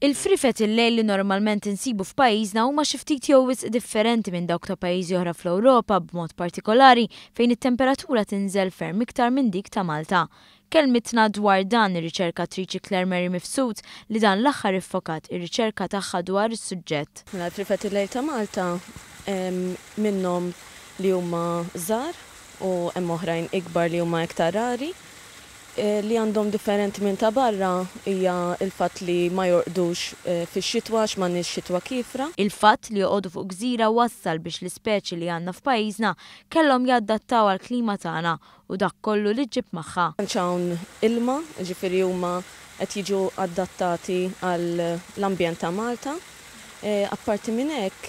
Il-friefet il-lejl li normalment insibu f'pajjiżna huma xi ftit jew wisq differenti minn dawk ta' pajjiżi oħra fl-Ewropa b'mod partikolari fejn it-temperatura tinżel ferm iktar minn dik ta' Malta. Kellmitna dwar dan ir-riċerkatriċi Claire Mary Mifsud li dan l-aħħar iffokat ir-riċerka tagħha dwar is-suġġett. Mela l-friefet il-lejl ta' Malta hemm minnhom li huma żgħar u hemm oħrajn ikbar li huma iktar rari. Li għandhom differenti minn ta' barra hija l-fatt li ma jorqdux fix-xitwa għax m'għandniex xitwa kiefra. Il-fatt li joqogħdu fuq gżira wassal biex l-ispeċi li għandna f'pajjiżna kellhom jadattaw għall-klima tagħna u dak kollu li ġġib magħha. Tantx hawn ilma, jiġifieri huma qed jiġu adattati għall-ambjent ta' Malta. Apparti minn hekk,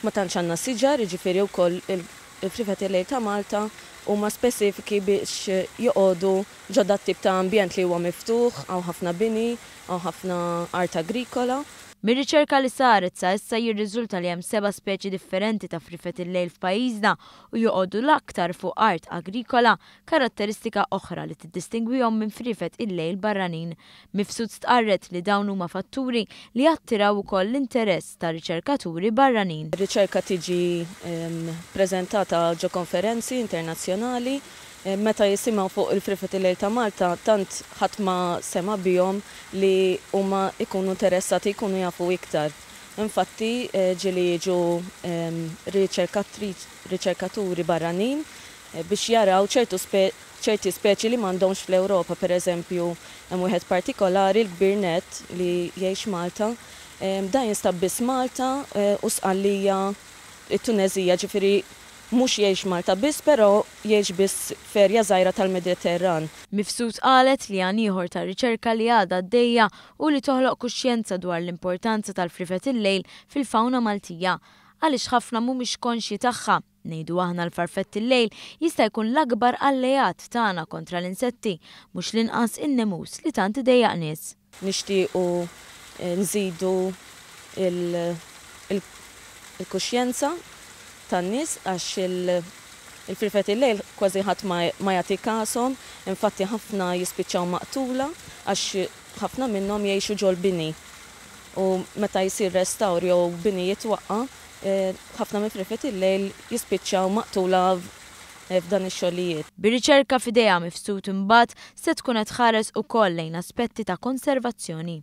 ma tantx għandna siġar, jiġifieri wkoll il-friefet il-lejl ta' Malta huma spesifiki biex joqogħdu ġo dat-tip ta' ambjent li huwa miftuħ, hawn ħafna bini, hawn ħafna art agrikola. Mir-riċerka li saret sa issa jirriżulta li hemm seba' speċi differenti ta' friefet il-lejl f'pajjiżna u joqogħdu l-aktar fuq art agrikola, karatteristika oħra li tiddistingwihom minn friefet il-lejl barranin. Mifsud stqarret li dawn huma fatturi li jattiraw ukoll l-interess ta' riċerkaturi barranin. Ir-riċerka tiġi ppreżentata ġo konferenzi internazzjonali. Meta jisimgħu fuq il-Friefet il-Lejl ta' Malta tant ħadd ma sema' bihom li huma jkunu interessati jkunu jafu iktar. Infatti ġieli jiġu riċerkaturi barranin biex jaraw ċertu ċerti speċi li m'għandhomx fl-Ewropa, per eżempju hemm wieħed partikolari, l-kbir nett li jgħix Malta, dan jinstab biss Malta u Sqallija, it-Tuneżija, ġifieri mhux jgħix Malta biss però jgħix biss f'erja żgħira tal-Mediterran. Mifsud qalet li għan ieħor tar-riċerka li għadha għaddejja hu li toħloq kuxjenza dwar l-importanza tal-friefet il-lejl fil-fawna Maltija għaliex ħafna mhumiex konxji tagħha. Ngħidu aħna l-farfett il-lejl jista' jkun l-akbar alleat tagħna kontra l-insetti, mhux l-inqas in-nemus li tant idejjaq nies. Nixtiequ nżidu l-kuxjenza tan-nies għax il-friefet il-lejl kważi ħadd ma jagħti kashom, infatti ħafna jispiċċaw maqtula għax ħafna minnhom jgħixu ġol-bini u meta jsir restawr jew bini jitwaqqa' Ħafna minn friefet il-lejl jispiċċaw maqtula f'dan ix-xogħlijiet. Bir-riċerka f'idejha Mifsud imbagħad se tkun qed tħares ukoll lejn aspetti ta' konservazzjoni.